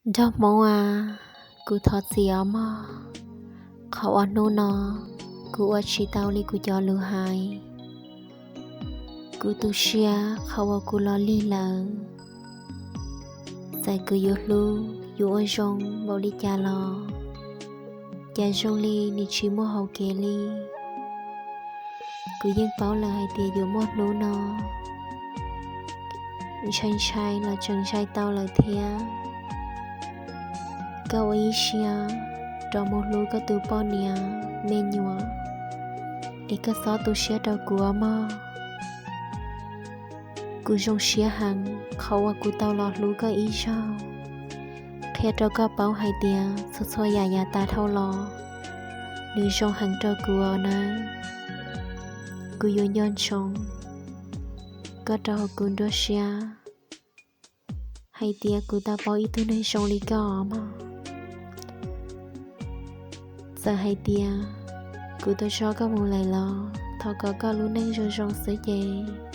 Nraug Hmoob a, kuv thov txim os mog, qhov uas hnub no kuv ua tsis tau li kuv cov lus hais. Kuv tu siab qhov uas kuv los lig lawm. Txawm kuv yuav hlub yuav ua zoo npaum li cas los cas zoo li nws tsis muaj hauv kev li. Kuv yeej paub lawm hais tias yuav muaj hnub no, ntshai ntshai los tseem ntshai tau lawm thiab. Koj ua ib siab rov mus hlub koj tus poj niam me nyuam, es koj txhob tu siab rau kuv os mog. Kuv zoo siab heev qhov uas kuv tau los hlub koj ib zaug, qhia rau koj paub hais tias txhua txhua yam yav tas dhau los, nws zoo heev rau kuv os nawb. Kuv yuav nco ntsoov koj rau hauv kuv nruab siab, hais tias kuv tau paub ib tug neeg zoo li koj os mog. Txawm hais tias kuv tau tso koj mus lawm los thov kom koj lub neej zoo zoo xwb ces